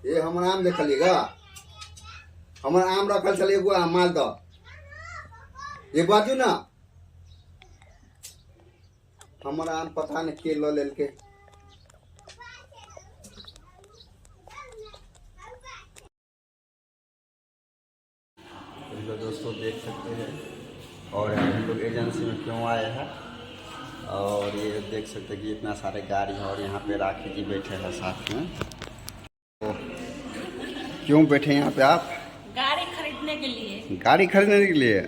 ए हमर आम देखलियै गा, हमर आम रखल छलै एगो आम मालदह। ये बाजू ना, हमर आम पता नहीं के लऽ लेलकै। तो दोस्तों देख सकते हैं, और हम लोग एजेंसी में क्यों आए हैं, और ये देख सकते हैं कि इतना सारे गाड़ी है, और यहाँ पे राखी जी बैठे हैं साथ में। तो क्यों बैठे हैं यहाँ पे आप? गाड़ी खरीदने के लिए। गाड़ी खरीदने के लिए?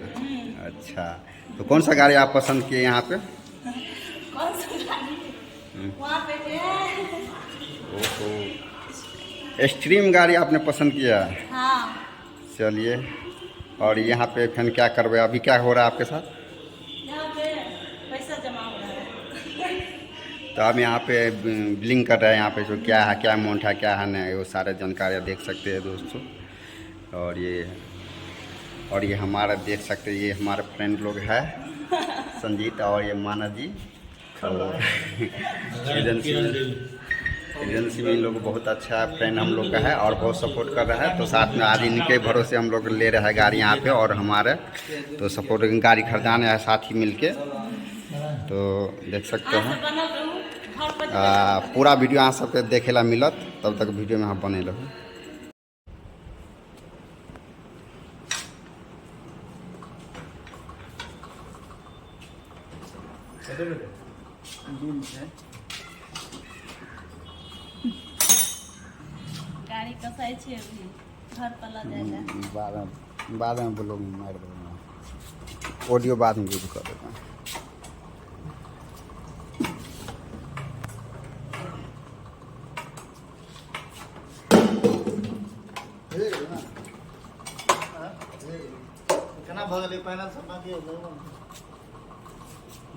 अच्छा, तो कौन सा गाड़ी आप पसंद किए यहाँ पे? कौन सा गाड़ी वहाँ पे है? ओहो, एक्सट्रीम गाड़ी आपने पसंद किया। हाँ। चलिए, और यहाँ पे फिर क्या करवे, अभी क्या हो रहा है आपके साथ? यहाँ पे पैसा जमा हो रहा है। तो आप यहाँ पे बिलिंग कर रहे हैं, यहाँ पे जो क्या है, क्या अमाउंट है, क्या है नहीं, वो सारे जानकारी देख सकते हैं दोस्तों। और ये हमारा देख सकते हैं, ये हमारे फ्रेंड लोग है संजीत और ये माना जी। और एजेंसी में इन लोग बहुत अच्छा फ्रेंड हम लोग का है और बहुत सपोर्ट कर रहा है। तो साथ में आज इनके भरोसे हम लोग ले रहे हैं गाड़ी यहाँ पे, और हमारे तो सपोर्ट गाड़ी खरीदाने है साथ ही मिलके। तो देख सकते अहाँ हैं। सब बनल रहू घर पर। पूरा वीडियो अहाँ सबके देखे ला मिलत, तब तक वीडियो में अहाँ बने रहू। गाड़ी कसाइ छै, अभी घर पर लऽ जाइ लए। बाद में ब्लॉग में मारि देबै, ऑडियो बाद में यूज कर देबै। केना भऽ गेलै? पैनल सब बाकी हो गेलै।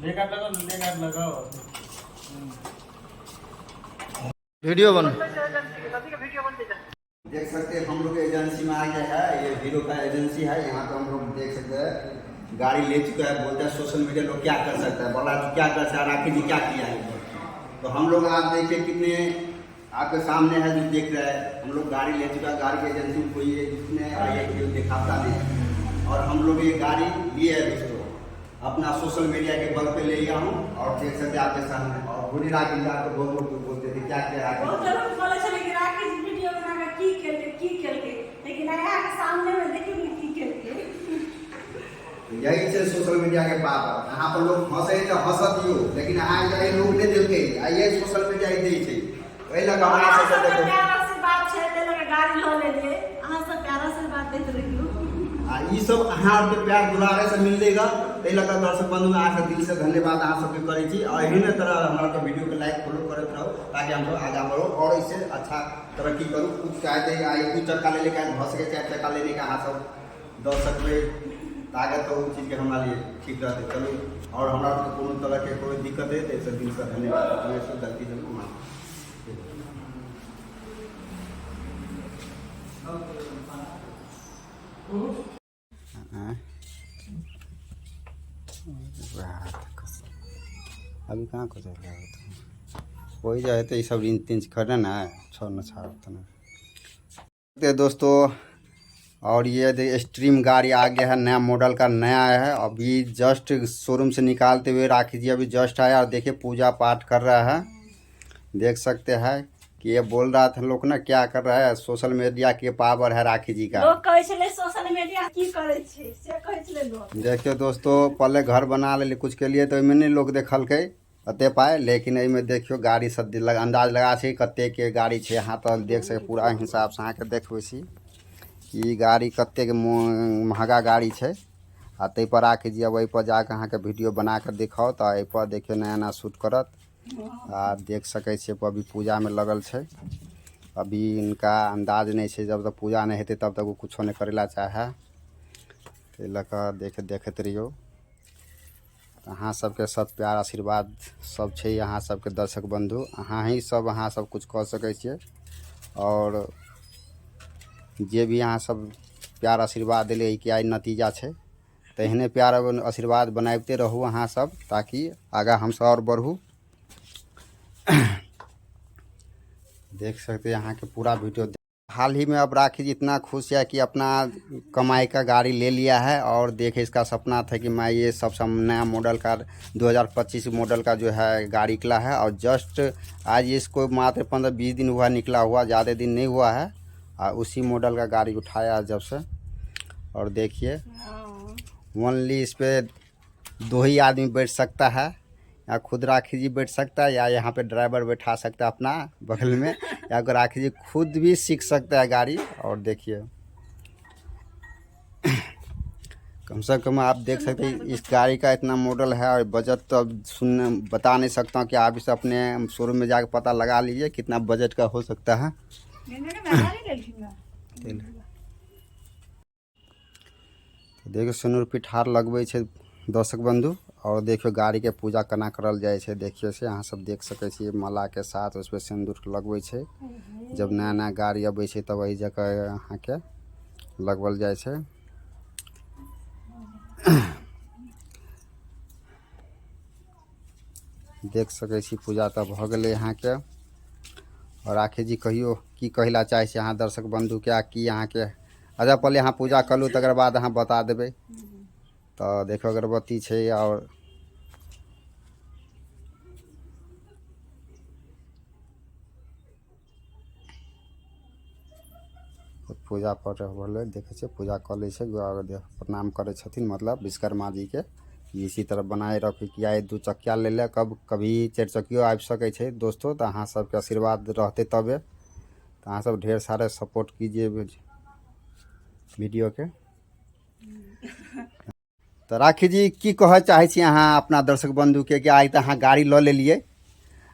लेकर लगाओ, लेकर लगाओ। वीडियो बन। देख सकते हैं, हम लोग एजेंसी में आ गया है। ये हीरो का एजेंसी है। यहाँ पे हम लोग देख सकते हैं गाड़ी ले चुका है। बोलते हैं सोशल मीडिया लोग क्या कर सकता है, बोला क्या कर सकता है, राखी जी क्या किया है? तो हम लोग, आप देखिए कितने आपके सामने है जो देख रहा है, हम लोग गाड़ी ले चुका है। गाड़ी की एजेंसी में कोई है जिसने ये क्यों दिखाता नहीं है। और हम लोग ये गाड़ी लिए है दोस्तों, अपना सोशल मीडिया के बल पे ले गया हूँ और देख सकते हैं आपके सामने। और बोली राखी जी, आपको बहुत लोग बोलते थे क्या क्या राखी जी? बहुत लोग बोलै छलै कि राखी जी वीडियो बना कऽ की केलकै, की केलकै, लेकिन अहाँके सामने मे देखियौ ने की केलकै। यही छै सोशल मीडिया के पावर। यहाँ पर लोग हंसे तऽ हंसत दियौ, लेकिन अहाँ यही लोग नहि देलकै आ यही सोशल मीडिया ही दै छै। एहि लऽ कऽ हमरा अहाँ सबके सबके देखो प्यार आशीर्वाद छै ताहि लऽ कऽ गाड़ी लऽ लेलियै। अहाँ सब प्यार आशीर्वाद दैत रहियौ। आ ई सब अहाँ आरके प्यार दुलारे से मिललेगा। ताहि लऽ कऽ दर्शक बंधु, अहाँके दिल से धन्यवाद अहाँ सबके करै छी। और एहने तरह हमरा के वीडियो के लाइक फॉलो करैत रहू, ताकि हम सब आगाँ बढ़ू और इससे अच्छा तरक्की करू। कुछ चाहते आ दू चक्का लेने का भऽ सकै, चारि चक्का लेने का अहाँ सब दऽ सकबै ताकत, तऽ ओ चीजके हमरा लिए ठीक रहतै। चलू, और हमरा सबके कोनो तरहके कोइ दिक्कत है तऽ एहिसँ दिलसँ धन्यवाद। अपने से गलती जरूर माफ। हाँ। अभी कहाँ को चल रहा है? तो वही जो है तो ये सब इंच तिंच खड़े ना छः न छः तो दोस्तों। और ये स्ट्रीम गाड़ी आ गया है, नया मॉडल का नया आया है। अभी जस्ट शोरूम से निकालते हुए राखी जी अभी जस्ट आया और देखिए पूजा पाठ कर रहा है। देख सकते हैं कि ये बोल रहा था लोग ना क्या कर रहा है, सोशल मीडिया के पावर है राखी जी का। लोग कहै छलै सोशल मीडिया की करै छै, से कहै छलै लोग। देखियो दोस्तों, पहले घर बना लेली कुछ के लिए, तो ओहिमे नहि लोग देखलकै अते पाइ, लेकिन एहिमे देखियो गाड़ी सब लग अंदाज लगा छै कते के गाड़ी छै। अहाँ तऽ देख सकै पूरा हिसाबसँ अहाँके देखबै छी कि ई गाड़ी कतेक महगा गाड़ी छै। आ ताहिपर राखी जी अब एहिपर जाकऽ अहाँके वीडियो बना कऽ दिखाओ। तऽ एहिपर देखियौ नया नया शूट करत। आ देख सकै छियै अभी पूजामे लगल छै। अभी इनका अंदाज नहि छै, जब तक पूजा नहि हेतै तब तक ओ कुछो नहि करै लए चाहै। ताहि लऽ कऽ देखैत रहियौ। अहाँ सबके सब प्यार आशीर्वाद सब छै। अहाँ सबके दर्शक बंधु, अहाँ ही सब, अहाँ सब कुछ कऽ सकै छियै। आओर जे भी अहाँ सब प्यार आशीर्वाद देलियै कि आइ नतीजा छै। तऽ एहने प्यार आशीर्वाद बनाबिते रहू अहाँ सब, ताकि आगाँ हमसब आओर बढ़ू। देख सकते हैं अहाँके पूरा वीडियो। हाल ही में अब राखी जी इतना खुश है कि अपना कमाई का गाड़ी ले लिया है। और देखे इसका सपना था कि मैं ये सब नया मॉडल का 2025 मॉडल का जो है गाड़ी निकला है। और जस्ट आज इसको मात्र 15-20 दिन हुआ निकला हुआ, ज़्यादा दिन नहीं हुआ है, और उसी मॉडल का गाड़ी उठाया है जब से। और देखिए ओनली इस पर 2 ही आदमी बैठ सकता है, या खुद राखी जी बैठ सकता है या यहाँ पे ड्राइवर बैठा सकता है अपना बगल में, या अगर राखी जी खुद भी सीख सकता है गाड़ी। और देखिए कम से कम आप देख सकते हैं इस गाड़ी का इतना मॉडल है। और बजट तो अब सुनने बता नहीं सकता हूँ कि आप इसे अपने शोरूम में जाकर पता लगा लीजिए कितना बजट का हो सकता है। तो देखियो सिनूर पिठार लगबै छै दर्शक बंधु। और देखियो गाड़ी के पूजा केना करल जाइ छै, देखियो से अहाँ सब देख सकै छी माला के साथ उस पर सिन्दूर लगबै छै। जब नया नया गाड़ी अबै छै तब एहि जगह अहाँके लगबल जाइ छै। देख सकै छी पूजा तऽ भऽ गेलै अहाँके। और राखी जी कहियो की कहला चाहै छी अहाँ दर्शक बंधु के, आ की अहाँके अच्छा पहले अहाँ पूजा करू तकर बाद अहाँ बता देबै। तऽ देखो अगरबत्ती छै और पूजा पर भेलै, देखै छियै पूजा कऽ लै छै, प्रणाम करै छथिन मतलब विश्वकर्मा जीके। इसी तरह बनाए रखी कि आइ 2 चक्किया ले ले, कब कभी 4 चक्कियो आबि सकै छै दोस्तों। तऽ अहाँ सबके आशीर्वाद रहतै तबे। तऽ अहाँ सब ढेर सारे सपोर्ट कीजिए वीडियो के। तऽ राखी जी की कहऽ चाहै छी अहाँ अपना दर्शक बंधुके कि आइ तऽ अहाँ गाड़ी लऽ लेलियै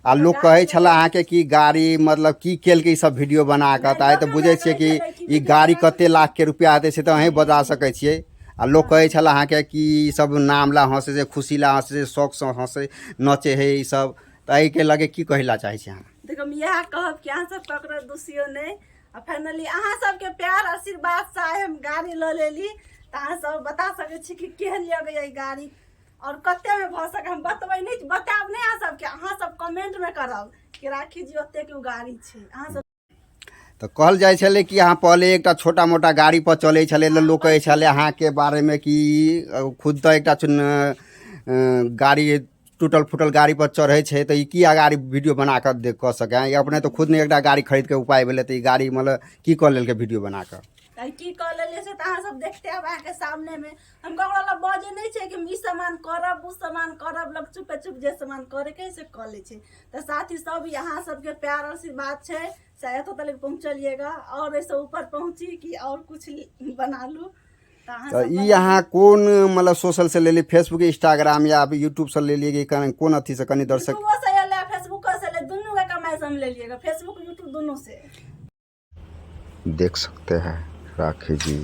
आ लोक कहै छलै अहाँके कि गाड़ी मतलब की केलकै ई सब वीडियो बना कऽ, तऽ आइ तऽ बुझै छियै कि ई गाड़ी कते लाख के रुपया हेतै से तऽ अहीँ बता सकै छियै। आ लोक कहै छलै अहाँके कि ई सब नाम ला हँसै छै, खुशी ला हँसै छै, शौकसँ हँसै नचै हइ ई सब, तऽ एहिके लगे की कहै ला चाहै छी अहाँ? देखो हम इएह कहब कि अहाँ सब ककरो दुसियो नहि, आ फाइनली अहाँ सबके प्यार आशीर्वादसँ आइ हम गाड़ी लऽ लेली। तऽ अहाँ सब बता सकै छी कि केहन लगैए ई गाड़ी और कते में भऽ सके। हम बतबै नहि, बतायब नहि अहाँ सबके, अहाँ सब कमेंट में करब कि राखी जी ओते के उ गाड़ी छै। अहाँ सब तऽ कहल जाइ छलै कि अहाँ पहले एकटा छोटा मोटा गाड़ी पर चलै छलै, लोक कहै छलै अहाँके बारेमे कि खुद तऽ एकटा गाड़ी टूटल फूटल गाड़ी पर चढ़ै छै, तऽ ई की गाड़ी वीडियो बना कऽ देख कऽ सकै है? अपने तऽ खुद नहि एकटा गाड़ी खरीदके उपाय भेलै, तऽ ई गाड़ी मतलब की कऽ लेलकै वीडियो बना कऽ? तऽ की कऽ लेलियै से तऽ अहाँ सब देखते आब अहाँके सामनेमे। हम ककरो लग बजै नहि छियै कि हम ई सामान करब ओ सामान करब, लोक चुपे चुप जे सामान करैके से कऽ लै छै। तऽ साथी सब ई अहाँ सबके प्यार आशीर्वाद छै से एतऽ तक पहुँचलिएगा और एहिसँ ऊपर पहुँची कि और कुछ बना लू। तऽ ई अहाँ कोन मतलब सोशल से लेलियै, फेसबुक इंस्टाग्राम या यूट्यूब से लेलियै कि कोन अथी से? कनि दर्शक यूट्यूबो से एलै, फेसबुको से एलै, दुनू के कमाई से हम लेलिएगा, फेसबुक यूट्यूब दुनू से। देख सकते हैं राखी जी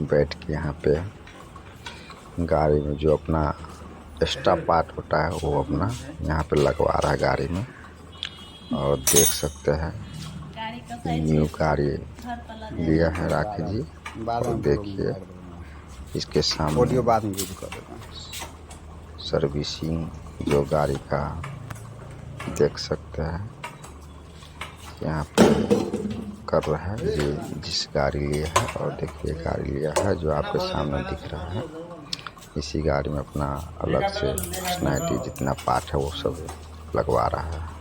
बैठ के यहाँ पे गाड़ी में जो अपना एक्स्ट्रा पार्ट होता है वो अपना यहाँ पे लगवा रहा है गाड़ी में। और देख सकते हैं न्यू गाड़ी लिया है राखी जी। और देखिए इसके सामने ऑडियो बाद में यूज कर देना। सर्विसिंग जो गाड़ी का देख सकते हैं यहाँ पे कर रहा है ये जिस गाड़ी लिया है। और देखिए गाड़ी लिया है जो आपके सामने दिख रहा है, इसी गाड़ी में अपना अलग से पर्सनैलिटी जितना पार्ट है वो सब लगवा रहा है।